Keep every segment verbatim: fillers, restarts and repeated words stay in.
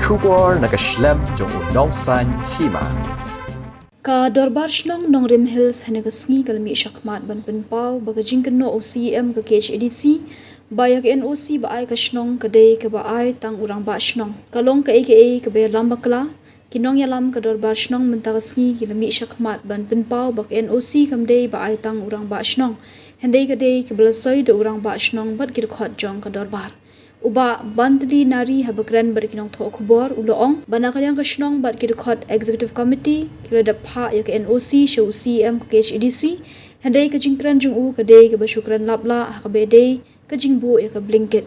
Khubor na ka shlem jong u nongsan hima. Ka Dorbar Shnong Nongrim Hills hynne ka sngi ka la mih shakhmat ban pynpaw ba ka jingkynnoh u C E M ka K H A D C ba ïa ka N O C ba ai ka shnong ka dei kaba ai tang u rangbah shnong ka long kaei kaei kaba ïalam bakla. Ki nongïalam ka Dorbar Shnong mynta ka sngi ki la mih shakhmat ban pynpaw ba ka N O C kam dei ba ai tang u rangbah shnong, hynrei ka dei kaba la soi da u rangbah shnong bad ki dkhot jong ka Dorbar. U Bah Bantli Nari haba kren bad ki nongthoh khubor u la ong ba na ka liang ka shnong bad ki dkhot Executive Committee ki la dep phah ïa ka N O C sha u C E M ka K H A D C, hynrei ka jingkren jong u ka dei kaba shu kren lap lah ha kaba dei ka jingbuh ïa ka Blinkit.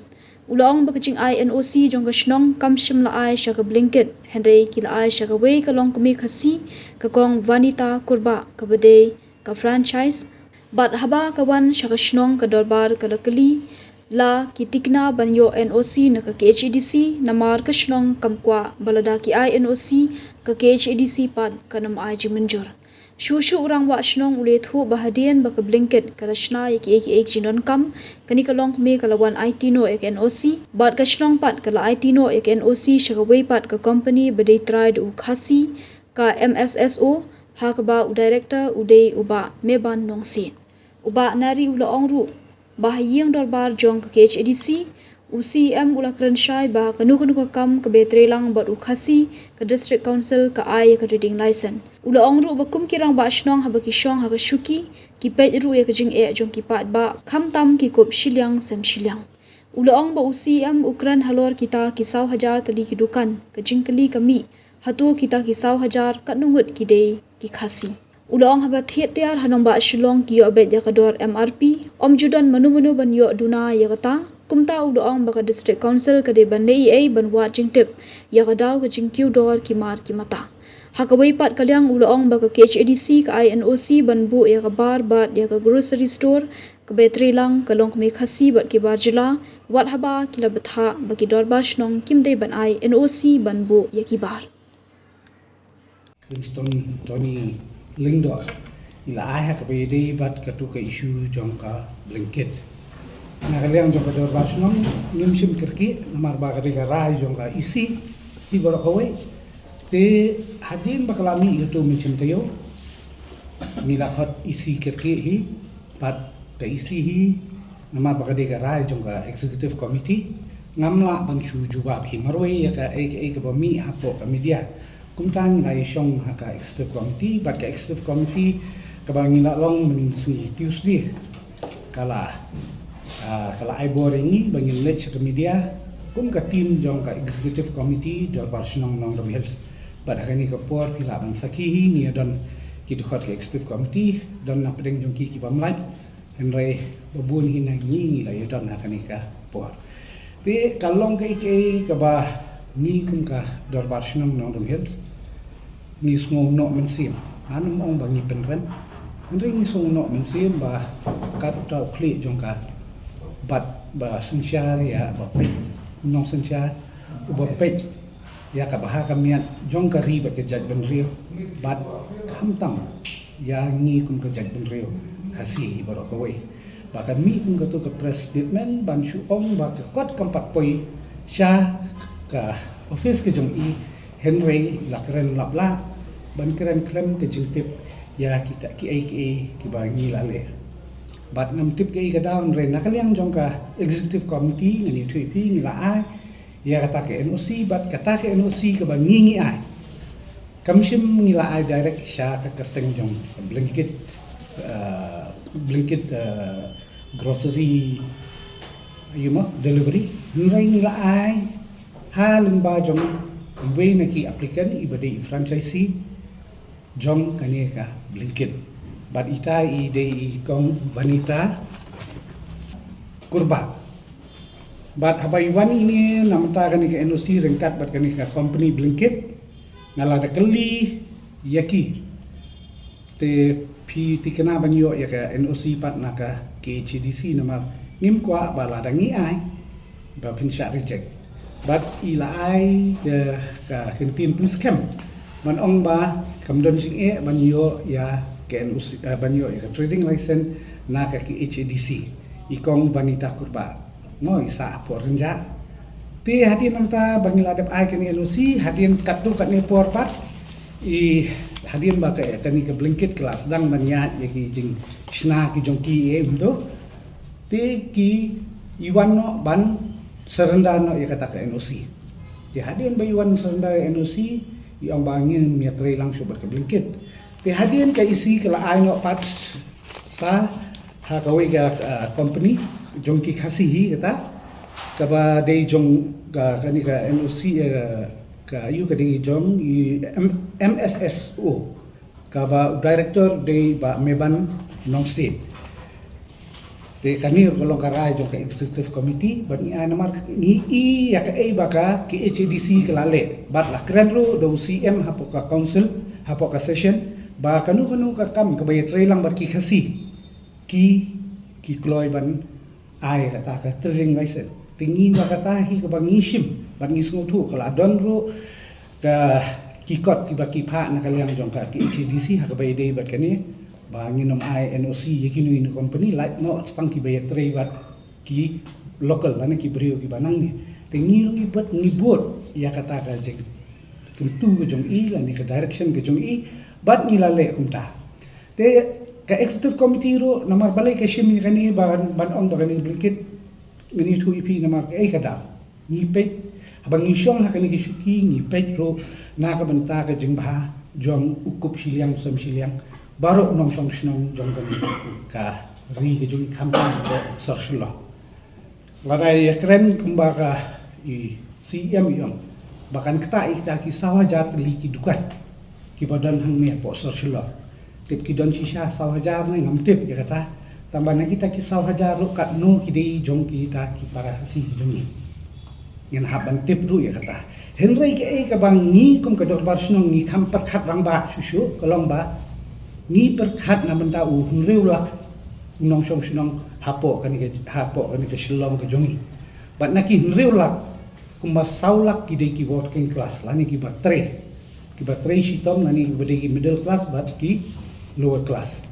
U la ong ba ka jingai N O C jong ka shnong kam shym la ai sha ka Blinkit, hynrei ki la ai sha kawei ka longkmie Khasi, ka Kong Vanita Kurbah, kaba dei ka franchise. Bad haba ka wan sha ka shnong ka Dorbar ka la kylli la ki tikna ban ïoh N O C na ka K H A D C, namar ka shnong kam kwah ba lada ki ai N O C, ka K H A D C pat kan ym ai jingmynjur. Shuh shuh u rangbah shnong u la ïathuh ba hadien ba ka Blinkit ka la shna ïa kiei kiei ki jingdonkam, kane ka longkmie ka la wan aiti noh ïa ka N O C, bad ka shnong pat ka la aiti noh ïa ka N O C sha kawei pat ka company ba dei trai da u Khasi, ka M S S O, ha kaba u director u dei u Bah Meban Nongsiej. U Bah Nari u la ong ruh ba ha ïing dorbar jong ka K H A D C, u C E M u la kren shai ba kano kano ka kam kaba trei lang bad u Khasi, ka District Council ka ai ïa ka trading license. U la ong ruh ba kum ki rangbah shnong haba ki shong ha ka shuki, ki peit ruh ïa ka jingeh jong ki paidbah, khamtam ki kup shiliang sem shiliang. U la ong ba u C E M u kren halor kita ki saw hajar tylli ki dukan, ka jingkylli ka mih, hato kita ki saw hajar katno ngut ki dei ki Khasi. U la ong haba thied tiar ha nongbah Shillong ki ïoh beit ïa ka dor M R P, ym ju don mano mano ban ïoh duna ïa kata. Kumta u la ong ba ka District Council ka dei ban leh ei ei ban wad jingtip ïa ka daw ka jingkiew dor ki mar ki mata. Ha kawei pat ka liang u la ong ba ka K H A D C ka ai N O C ban buh ïa ka bar bad ïa ka grocery store kaba trei lang ka longkmie Khasi bad ki bar jylla, wat haba ki la bthah ba ki dorbar shnong kim dei ban ai N O C ban buh ïa ki bar. Winston Tony Lyngdoh, i la ai ha kaba ïadei bad katu ka issue jong ka Blinkit. Na ka liang jong ka dorbar shnong ngim shym kyrkieh namar ba ka dei ka rai jong ka E C hi baroh kawei. Te hadien ba ka la mih ïa utu u mynsiem taïew, ngi la khot E C kyrkieh hi, bad ka E C hi, namar ba ka dei ka rai jong ka Executive Committee, ngam lah ban shu jubab hi marwei ïa kaei kaei kaba mih hapoh ka media. Kumta ngi la ïashong ha ka Executive Committee, bad ka Executive Committee kaba ngi la long mynhynnin sngi Tuesday, ka la, ah, ka la ai bor ïa ngi ba ngin leit sha ka media kum ka team jong ka Executive Committee Dorbar Shnong Nongrim Hills. Bad ha kane ka por phi lah ban sakhi hi, ngi ïa don ki dkhot ka Executive Committee, don na pdeng jong ki ki bym lait, hynrei ba bun hi na ngi ngi la ïa don ha kane ka por. Te ka long kaei kaei kaba ngi kum ka Dorbar Shnong Nongrim Hills ngi sngew noh mynsiem. Ngan ym ong ba ngi pynrem, hynrei ngi sngew noh mynsiem ba kat uta u khlieh jong ka bat ba synshar ïa ba peit, u nongsynshar uba peit ïa ka bha ka miat jong ka ri bad ka jaitbynriew, bad khamtam ïa ngi kum ka jaitbynriew Khasi hi baroh kawei. Ba ka mih kum katu ka press statement ban shu ong ba ka kot kam pat poi sha ka office ka jong i, hynrei la kren lap lah ban kren khlem ka jingtip ïa kita kiei kiei kiba ngi la leh. Bad ngam tip kaei ka daw, hynrei na ka liang jong ka Executive Committee ngan ïathuh ïa phi, ngi la ai ïa kata ka N O C, bad kata ka N O C kaba ngi ngi ai, kam shym ngi la ai direct sha ka kyrteng jong Blinkit, eh, Blinkit, eh, grocery, you know, delivery. Hynrei ngi la ai ha lyngba jong iwei na ki applicant iba dei i franchisee jong kane ka Blinkit. Bad ita i dei i Kong Vanita Kurbah. Bad haba i wan ine na bynta kane ka N O C ryngkat bad kane ka company Blinkit, nga la da kylli ïa ki. Te phi thikna ban ïoh ïa ka N O C pat na ka K H A D C namar ngim kwah ba lada ngi ai ba phin shah reject. Bad i la ai ka, ka kyntien pynskhem ban ong ba kam don jingeh ban ïoh ïa ka N O C, eh, ban ïoh ïa ka trading license na ka K H A D C. I Kong Vanita Kurbah, mo, i sah hapoh Rynjah. Te hadien nangta ba ngi la dep ai kane N O C, hadien katto katne por pat, i hadien ba ka, kane ka Blinkit ka la sdang ban ïaid ïa ki jingshna ki jong ki, eh, kumto. Te ki i wan noh ban surrender noh ïa kata ka N O C. Te hadien ba i wan surrender N O C, i ong ba ngin ïatrei lang shuh bad ka Blinkit. Te hadien ka E C ka la ai noh pat sa ha kawei ka, ah, company jong ki Khasi hi kata, kaba dei jong ka, kane ka N O C, eh, ka aïu, ka dei jong i M-, M S S O, kaba u director dei Bah Meban Nongsiej. Te kane ruh ka long ka rai jong ka executive committee, bad ngi ai namar ngi i ïa kaei ba ka K H A D C ka la leh, bad la kren ruh da u C M hapoh ka council, hapoh ka session, ba kano kano ka kam kaba ïatrei lang bad ki Khasi, ki, ki kloi ban ai kata ka trading license. Te ngi ba kata hi kaba ngi shim, bad ngi sngewthuh ka la don ruh ka, ki kot kiba ki phah na ka liang jong ka K H A D C ha kaba ïadei bad kane, ba ngin ym ai N O C ïa kino kino company, lait noh tang kiba ïatrei bad ki local lane ki briew kiba nangne. Te ngi ruh ngi bud, ngi bud ïa kata ka jingkyntu ka jong i lane ka direction ka jong i, bad ngi la leh kumta. Te ka executive committee ruh namar balei ka shim ïa kane ban, ban ong ba kane Blinkit, ngan ïathuh ïa phi namar kaei ka daw. Ngi peit, haba ngi shong ha kane ka shuki, ngi peit ruh na ka bynta ka jingbha jong u kup shiliang u sem shiliang, baroh u nongshong shnong jong kane ka ri ka jong i, khamtam ka sor Shillong. Lada ïa kren kumba ka i C M i ong ba kan ktah ïa kita ki saw hajar tylli ki dukan kiba don hangne hapoh sor Shillong. Tip ki don shisha saw hajar ne ngam tip ïa kata. Tangba na kita ki saw hajar ruh katno ki dei jong kita ki para Khasi ki jong ngi, ngin hap ban tip ruh ïa kata. Hynrei kaei kaba ngi kum ka dorbar shnong ngi kham pyrkhat rangbah shuh shuh ka long ba ngi pyrkhat na bynta u hynriew lak u nongshong shnong hapoh kane ka, hapoh kane ka Shillong ka jong ngi. Bad na ki hynriew lak, kumba saw lak ki dei ki working class lane kiba trei, kiba trei shitom, lane kiba dei ki middle class bad ki lower class.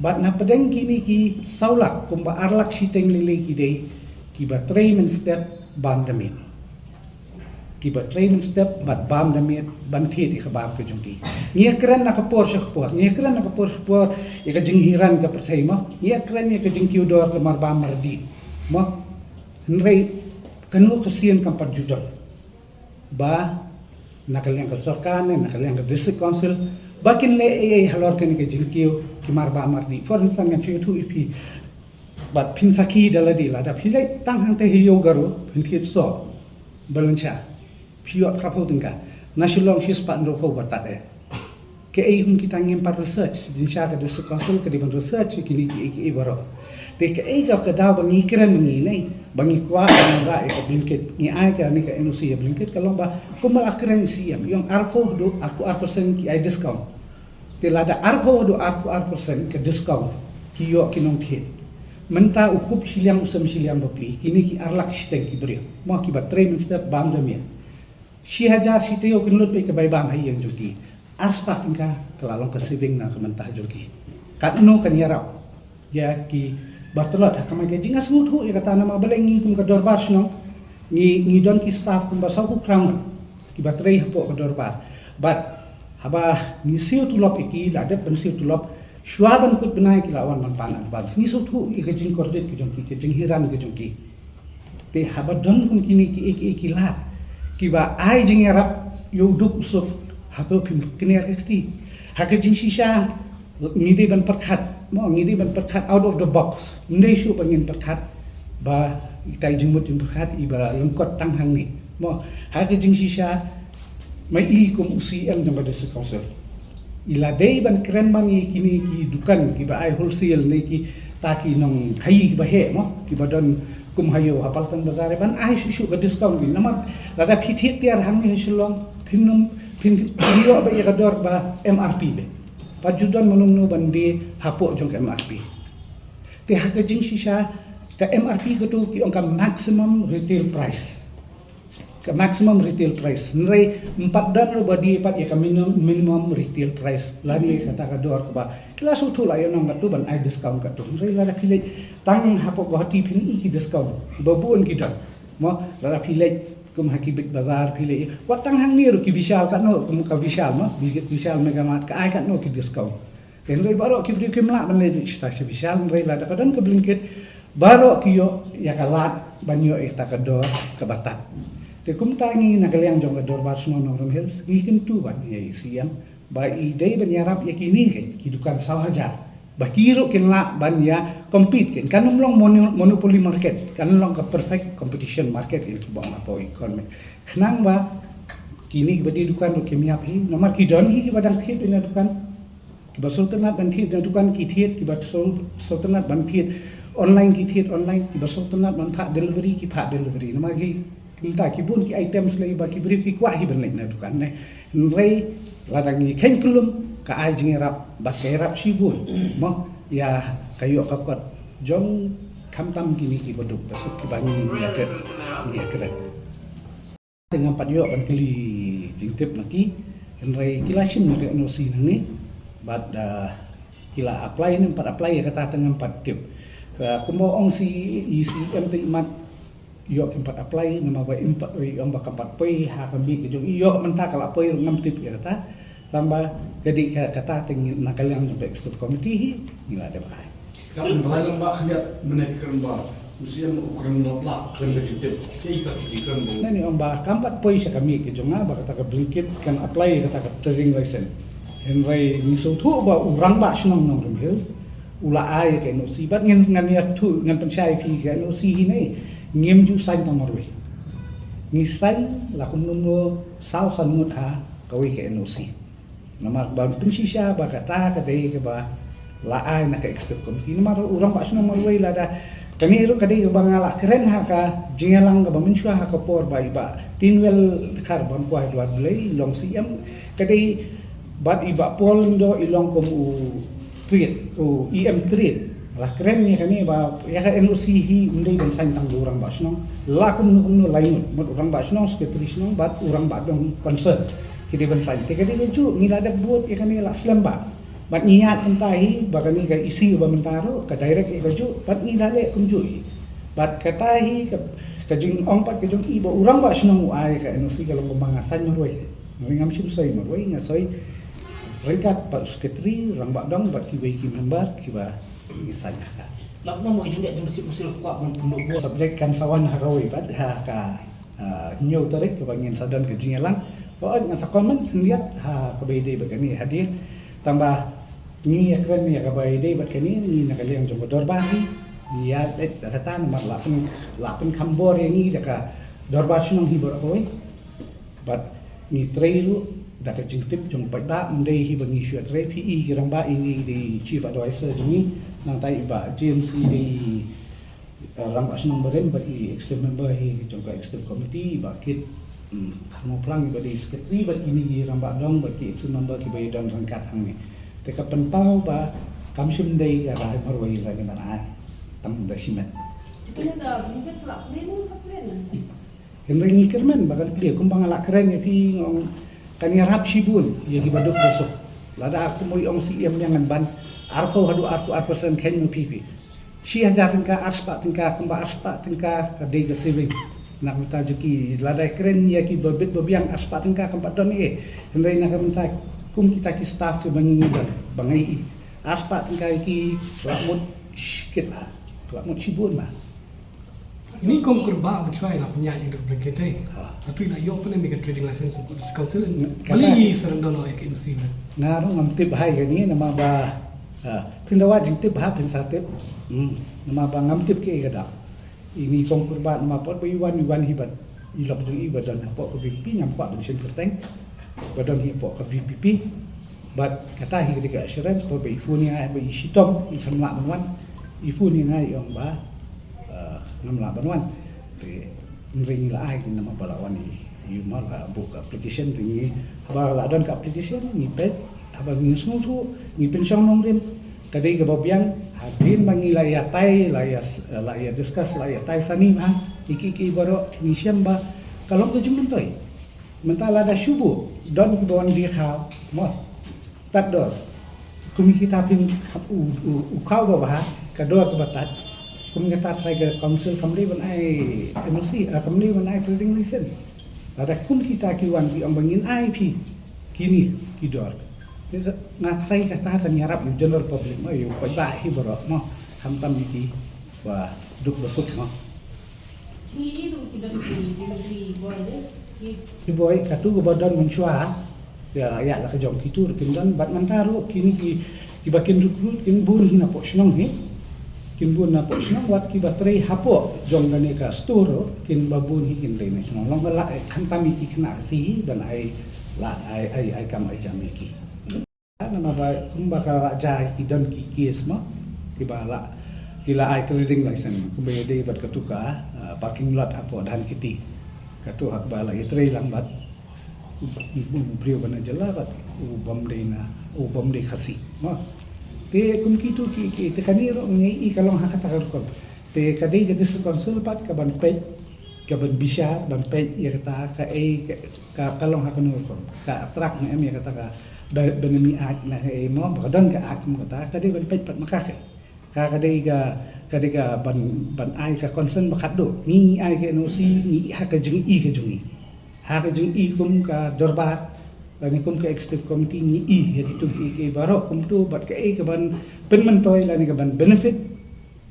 Bad na pdeng kine ki saw lak, kumba ar lak shiteng lei lei ki dei kiba trei mynstep bam da miet. Kiba trei mynstep bad bam da miet ban thied ïa ka bam ka jong ki. Ngi ïa kren na ka por sha ka por, ngi ïa kren na ka por sha ka por ïa ka jinghiran ka pyrthei mo, ngi ïa kren ïa ka jingkiew dor ka marbam mardih mo. Hynrei kano ka sien kam pat ju don ba na ka liang ka sorkar ne na ka liang ka district council ba kin leh ei ei halor kane ka jingkiew ki marbam mardih. For instance, ngan shu ïathuh ïa phi bad phin sakhi da lade, lada phi leit tang hangta ha Ïew Garo, phin thied soh Balancha, phi ïoh phra phew tyngka. Na Shillong shispah hynriewphew ba tad eh. Kaei kum kita ngim pat research? Jingshisha ka district council ka dei ban research ïa kine kiei kiei baroh. Te kaei ka, ka daw ba ngi kren ngi ne, ba ngi kwah ban rah ïa ka Blinkit, ngi ai kane ka N O C ïa Blinkit, ka long ba kumba la kren C M, i ong arphew haduh arphew ar percent ki ai discount. Te lada arphew haduh arphew ar percent ka discount ki ïoh ki nongthied, mynta u kup shiliang u sem shiliang bapli, kine ki ar lak shiteng ki briew mo, kiba trei mynstep bam da miet, shi hajar shi taïew kin lut beit ka bai bam ha ïing jong ki. Arspah tyngka ka la long ka saving na ka bynta jong ki. Katno kan ïarap ïa kiba tlot ha kamai kajih? Nga sngewthuh ïa kata namar balei ngi kum ka dorbar shnong ngi, ngi don ki staff kumba sawphew phra ngut kiba trei hapoh ka dorbar. Bad haba ngi siew tulop ïa ki, la dep ban siew tulop, shuwa ban kut bnai ki la wan ban pan advance. Ngi sngewthuh ïa ka jingkordit ka jong ki, ka jinghiran ka jong ki. Te haba don kum kine kiei kiei ki lad kiba ai jingïarap ïa u duk u suk, hato phim kner ka kti? Ha ka jingshisha ngi dei ban pyrkhat mo, ngi dei ban pyrkhat out of the box. Ym dei shuh ba ngin pyrkhat ba itai jingmut jingpyrkhat iba lyngkot tang hangne mo. Ha ka jingshisha ma i kum u C M jong ka district council, i la dei ban kren ban ïa kine ki dukan kiba ai wholesale ne kita ki nongkhaïi kiba heh mo, kiba don kum ha ïew ha Paltan Bazar, ban ai shuh shuh ka discount ki. Namar lada phi thied tiar hangne ha Shillong, phin ym, phin, phin ïoh beit ïa ka dor ba M R P beit. Pat ju don mano mano ban die hapoh jong ka M R P. Te ha ka jingshisha ka M R P kato ki ong ka maximum retail price. Ka maximum retail price. Hynrei ym pat don ruh ba die pat ïa ka minimum, minimum retail price lane kata ka dor kaba ki la sngewthuh la ïoh nang katto ban ai discount katto. Hynrei lada phi leit tang hapoh Guwahati phin i ki discount ba bun ki don mo. Lada phi leit Kum ha ki Big Bazaar phi leh, wat tang hangne ruh ki Vishal katno, kum ka Vishal ma, Vishal Mega Mart ka ai katno ki discount. Hynrei baroh ki briew kim lah ban leit sha, sha Vishal, hynrei lada ka don ka Blinkit, baroh ki ïoh ïa ka lad ban ïoh ïa kata ka dor kaba tad. Te kumta ngi na ka liang jong ka Dorbar Shnong Nongrum Hills ngi kyntu ban ïa i C M ba i dei ban ïarap ïa kine ki, ki dukan saw hajar. Ba ki ruh kin lah ban ïa compete, kan ym long mono-, monopoly market, kan long ka perfect competition market ïa ki bong hapoh economy. Khnang ba kine kiba die dukan ruh kim ïap hi, namar ki don hi kiba dang thied ïa na dukan. Kiba sngewtynnat ban thied na dukan ki thied, kiba sngewtynnat ban thied online ki thied online, kiba sngewtynnat ban phah delivery ki phah delivery. Namar ki, kumta ki bun ki items lei ba ki briew ki kwah hi ban leit na dukan ne. Hynrei lada ngi kheiñ kyllum ka ai jingïarap bad ka ïarap shibun mo ïa ka ïoh ka kot jong khamtam kine kiba duk ba suk kiba ngi ïa kren, ngi ïa kren. Te ngam pat ïoh ban kylli jingtip na ki, hynrei ki la shim ïa ka N O C nangne bad, ah, ki la apply ne em pat apply ïa kata te ngam pat tip. Ka kumba ong shi i C M te i mat ïoh kim pat apply namar ba im pat, ïoh ba kam pat poi ha ka miej ka jong i, ïoh mynta ka la poi ruh ngam tip ïa kata. Tangba ka dei ka, kata te ngi na ka liang jong ka executive committee hi ngi la dep ai. Ka ban ba lang ba khyndiat mynne ki kren ba u C M u kren lok lak kren ka jingtip. Ki ta ki kren ba. Nani ong ba kam pat poi sha ka miej ka jong nga ba kata ka Blinkit kan apply kata ka trading license. Hynrei ngi sngewthuh ba u rangbah shnong Nongrum Hills u la ai ka N O C bad ngin, ngan ïathuh, ngan pynshai phi ka N O C hi ne ngim ju sign tang marwei. Ngi sign la kumno kumno saw san ngut ha kawei ka N O C. Namar ban pynshisha ba kata ka dei kaba la ai na ka executive committee. Namar u rangbah shnong marwei lada kane ruh ka dei kaba nga la kren ha ka jingïalang kaba mynshuwa ha ka por ba i Bah Tinwel Dkhar bam kwai Dwar Blei long C M, ka dei bad i Bah Paul Lyngdoh i long kum u Trade, u E M Trade. La kren ïa kane ba ïa ka N O C hi ym dei ban sign tang da u rangbah shnong. La kumno kumno lai ngut, mut u rangbah shnong, secretary shnong bad u rangbah dong concern. Ki dei ban sign. Te ka dei kajuh ngi la dep vote ïa kane la slem ba. Bad ngi ïaid mynta hi ba kane ka issue ba mynta ruh ka direct ïa kajuh bad ngi la leh kumjuh hi. Bad kata hi ka, ka jingong pat ka jong i ba u rangbah shnong u ai ka N O C ka long ba nga sign marwei. Nga ngam shym soi marwei, nga soi ryngkat bad u secretary, rangbah dong bad kiwei ki member kiba ngi sign ha ka. Lap na mo i jingeh jong si usil kwah ban pynduh bor. Subject kan sa wan ha kawei bad ha ka, ah, hynñiew tarik kaba ngin sa don ka jingïalang. Ba ot ngan sa comment khyndiat ha kaba ïadei bad kane hadien. Tangba ngi ïa kren ïa kaba ïadei bad kane ngi na ka liang jong ka dorbar hi. Ngi ïa leit da kata namar la pyn, la pynkham bor ïa ngi da ka dorbar shnong hi baroh kawei. Bad ngi trei ruh da ka jingtip jong paidbah, ym dei hi ba ngi shu trei, phi i ki rangbah i ngi dei chief advisor jong ngi, nangta i Bah James i dei, eh, rangbah shnong barim bad i executive member hi jong ka executive committee, i Bah Kit, hmm, Kharmawphlang i ba dei secretary bad kine ki rangbah dong bad ki executive member kiba ïadon ryngkat hangne. Te ka pynpaw ba kam shym dei ka rai marwei la ngi ban ai tang da shimet. Itu ni dah mungkin pula plan ni, pula plan ni. Hynrei ngi kyrmen ba kan clear kumba nga la kren ïa phi, nga ong kan ïarap shibun ïa kiba duk ba suk. Lada kumba i ong C M ïa ngan ban arphew haduh arphew ar percent kheiñ ma phi phi. Shi hajar tyngka, ar spah tyngka, kumba ar spah tyngka ka dei ka saving. Na ka bynta jong ki lada kren ïa kiba bit ba biang, ar spah tyngka kam pat don ei. Hynrei na ka bynta kum kita ki staff kiba ngi don ba ngi i, ar spah tyngka ïa ki la mut shikit la, la mut shibun la. Ini kum kyrpad u try la pynïaid ïa ka Blinkit te. Ha. Hatu i la ïoh pyneh ïa ka trading license sha ka council. Kata bali surrender noh ïa ka N O C ne. Nga ruh ngam tip bha ïa kane namar ba, ha, phin da wad jingtip bha phin sa tip. Hmm. Namar ba ngam tip kaei ka daw. Ini kum kyrpad namar pat ba i wan, i wan hi bad i lok jong i ba don hapoh ka V P P, ngam kwah ban shim kyrteng. Ba don hi hapoh ka V P P. Bad kata hi ka dei ka assurance, ba i phone ïa nga, ba i shitom, i khlem lah ban wan. I phone ïa nga i ong ba, eh, ngam lah ban wan. Te hynrei ngi la ai, namar ba la wan i, i ma la buh ka application te ngi, haba la don ka application ngi peit, haba ngi sngewthuh, ngi pynshong nongrim. Ka dei kaba biang, hadien ba ngi la ïatai, la ïa, la ïa discuss, la ïatai sani bha ïa ki, ki baroh, ngi shem ba ka long ka jingmyntoi. Mynta lada shu buh don kiba wan die khaw mo, tad dor. Kum kita phin, u, u, u khaw ba bha, ka dor kaba tad. Kum kata trai ka council kam dei ban ai N O C, ah, kam dei ban ai trading license. Lada kum kita ki wan ki ong ba ngin ai phi kini ki dor. Nga trai kata kan ïarap ïa u general public mo, ïa u paidbah hi baroh mo. Khamtam ïa ki ba duk ba suk mo. Ki i ruh ki don ki delivery boy de. Ki boy katu kaba don mynshuwa. Ïa, ïa la ka jong kitu ruh kin don bad mynta ruh kini ki, kiba kin recruit kin bun hi napoh shnong hi. Kin bun napoh shnong wat kiba trei hapoh jong kane ka store ruh kin ba bun hi kin trei na shnong. Long ka la, eh, khamtam ïa ki khynnah Khasi hi ban ai la ai, ai, ai kam ai jam ïa ki. Namar ba kumba ka la jia ki don ki case mo kiba la, ki la ai trading license kumba ïadei bad katu ka, ah, parking lot hapoh Dhan Kiti. Katu ha kaba la ïatrei lang bad u, u, u briew ba na jylla bad u bym dei na, u bym dei Khasi mo. Te kum kitu ki, ki, te kane ruh ngi i ka long ha kata ka rukom. Te ka dei ka District Council pat ka ban peit, ka ban bishar, ban peit ïa kata ka ei ka, ka, ka long ha kano rukom. Ka attract ne em ïa kata ka ba, ba na mi act na ka ei mo, ba ka don ka act mo kata, ka dei ban peit pat ma ka ka. Ka, ka dei ka, ka dei ka ban, ban ai ka consent ba khatduh. Ngi, ngi ai ka N O C, ngi ha ka jingi ka jong ngi. Ha ka jingi kum ka dorbar, lane kum ka executive committee ngi i ïa kitu ki, ki baroh kumtu bad ka ei ka ban pynmyntoi lane ka ban benefit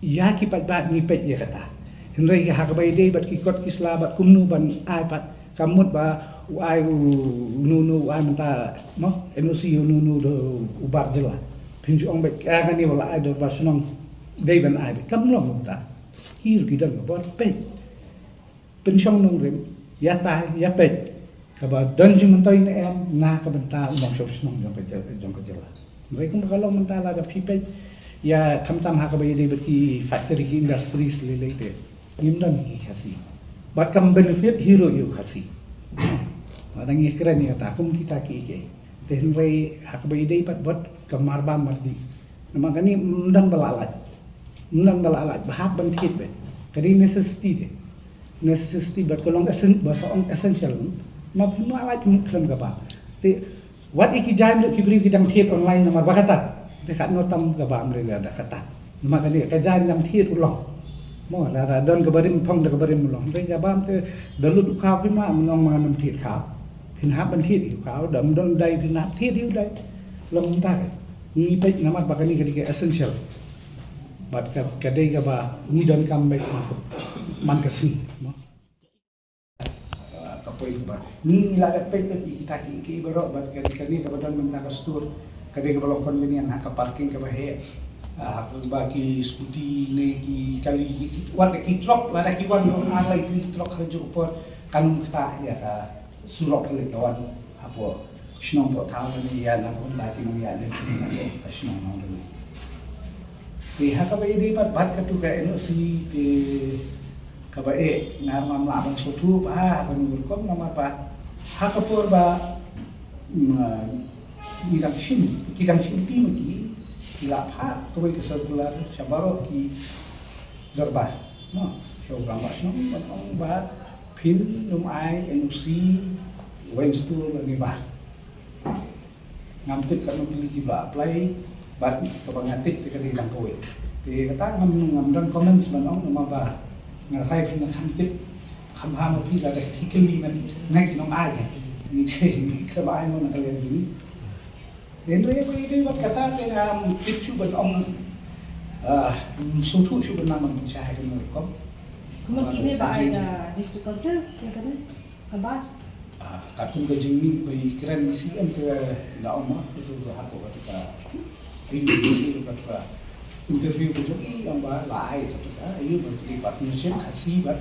ïa ki paidbah ngi peit ïa kata. Hynrei ha kaba ïadei bad ki kot ki sla bad kumno ban ai pat ka mut ba u ai u nu nu u ai mynta mo N O C u nu nu da u bar jylla. Phin ju ong bad ka kane ba la ai dorbar shnong dei ban ai bad kam long mynta. Ki ruh ki don ka bor peit. Pynshong nongrim, ïa tai, ïa peit. Kaba don jingmyntoi ne em, na ka bynta u nongshong shnong jong ka jylla, jong ka jylla. Hynrei kumba ka long mynta lada phi peit, ïa khamtam ha kaba ïadei bad ki factory ki industries lei lei te. Ngim don ki Khasi. Bad kam benefit hi ruh ïa u Khasi. Lada ngi kren ïa kata kum kita ki ki. Te hynrei ha kaba ïadei bad bad ka marbam mardi. Namar kane ym don ba la lait. Ym don ba la lait. Ba hap ban thied beit. Ka dei necessity te. Necessity bad ka long essen-, ba sa ong essential. Ma phim la lait mut khlem ka bam. Te wat ïa ki jaiñ ruh ki briew ki dang thied online namar ba kata. Te katno tam ka bam re da kata. Namar kane ka jaiñ dang thied u long. Mo da, da don ka barim phong da ka barim u long. Te ka bam te da lut u khaw phim ma ym long ma ngam thied khaw. Phin hap ban thied ïa u khaw, da ym don dei phin hap thied ïa u dei. Long mynta ka. Ngi peit namar ba kane ka dei ka essential. Bad ka, ka dei kaba ngi donkam beit man ka, man ka sngi. Mo. Ah, ka poi kaba. Ngi, ngi la dep peit beit ïa kita ki, ki baroh bad ka, kane kaba don mynta ka store. Ka dei kaba long convenient ha ka parking kaba heh. Ah, ha kaba ki scooty ne ki kali ki, ki, wat ki truck, lada ki wan long ar lai tylli ki truck ha ka juh ka por. Kan ym ktah ïa ka surok lei ka wan hapoh shnong poh thaw ne ïa na kum la ki nongïalam na ka shnong nong dei. Te ha kaba ïadei bad, bad katu ka N O C te kaba eh nga ngam lah ban sngewthuh ba ha kano rukom namar ba ha ka por ba, mm, ngi dang shim, ki dang shim ti ma ki, ki la phah kawei ka circular sha baroh ki dorbar. No, sha u rangbah shnong ban ong ba phin ym ai N O C weng stur ne ba. Ngam tip katno phi ki ba apply, bad kaba nga tip te ka dei tang kawei. Te kata ngam, ngam don comments ban ong namar ba nga rai phi nga kham tip, kham ha ma phi lada phi kylli na, na ki nong ai. Ngi te ngi khlem ai mo na ka liang jong ngi. Te hynrei ba ïadei bad kata te ngam tip shuh ban ong, ah, sngewthuh shuh ban nang ban pynshai ha kano rukom. Kumno kine ba ai ka district council ïa kane? Kaba? Ah, katkum ka jingmih ba i kren i C M ka da ong ma, katu ka hapoh katu ka, i, i, katu ka interview ka jong i ong ba la ai katu ka, i ba ka dei partnership Khasi bad,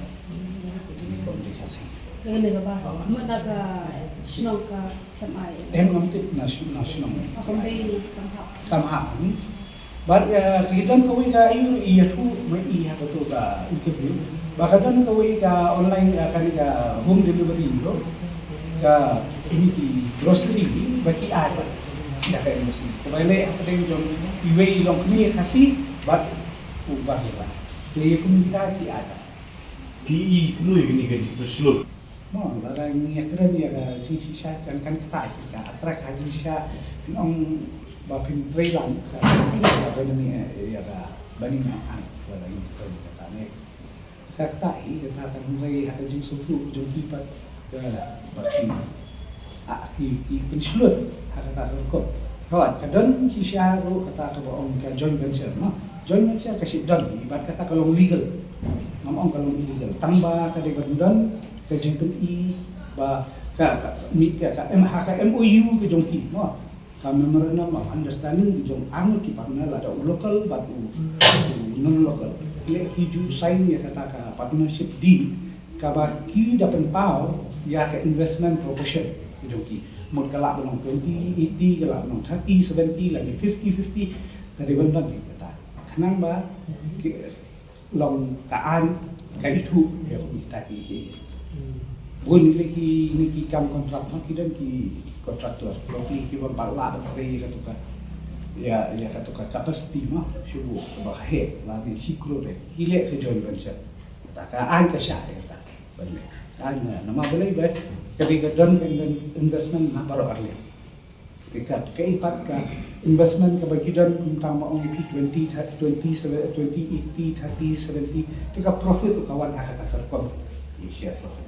bad Khasi. Ngane kaba? Mut na ka shnong ka khlem ai. Em ngam tip na shnong, na shnong. Kam dei kam hap. Kam hap. Bad, eh, ki don kawei ka ïa, ïathuh ma i ha katu ka interview. Ba ka don kawei ka online, eh, kane ka home delivery ruh. Ka kine ki grocery ba ki ai ba. Ïa ka N O C. Kaba leh hapdeng jong iwei i longkmie Khasi bad u bah ïa ba. Te ïa kumta ki ai ba. Phi i kumno ïa kane ka jingpynshlur? Mo, lada ngi ïakren ïa ka jingshisha kan, kan ktah ka attract ha jingshisha, phin ong ba phin trei lang ka, ka economy, eh, ïa ka Bani na an wala ïa kata ne. Ka kata hi kata ka nang rai ha ka jingsngewthuh jong ki pat ka ba ki a ki ki pynshlur ha kata ka rukom. Ka don shisha ruh kata ka ba ong ka joint venture ma. Joint venture ka shi don hi bad kata ka long legal. Ngam ong ka long illegal. Tang ba ka dei ban don ka jingpyni ba ka ka mi ka ka M ha ka M O U ka jong ki ma. Ka memorandum of understanding jong ang ki partner lada u local bad u u non local. Leh ki ju sign ïa kata ka partnership deal kaba ki da pynpaw ïa ka investment proportion jong ki. Mut ka lah ban long twenty eighty, ka lah ban long thirty seventy lane fifty fifty. Ka dei ban don ïa kata. Khnang ba ki long ka aiñ ka ithuh ïa kita ki ki. Bun lei ki ni ki kam kontrak ma ki don ki kontraktor. Long ki ki ba ba lah ba ka ïa katu ka ïa ïa katu ka capacity ma shu ba ka he la ni shi crore ki leh ka joint venture. Ta ka aiñ ka shah ïa ta. Ban leh aiñ na nama balei ba ka dei ka don investment na baroh arliang. Te ka kaei pat ka investment kaba ki don kumta ma ong ïa phi twenty, thirty, twenty, seven, twenty, eighty, thirty, seventy. Te ka profit ka wan ha kata ka rukom. Ïa share profit.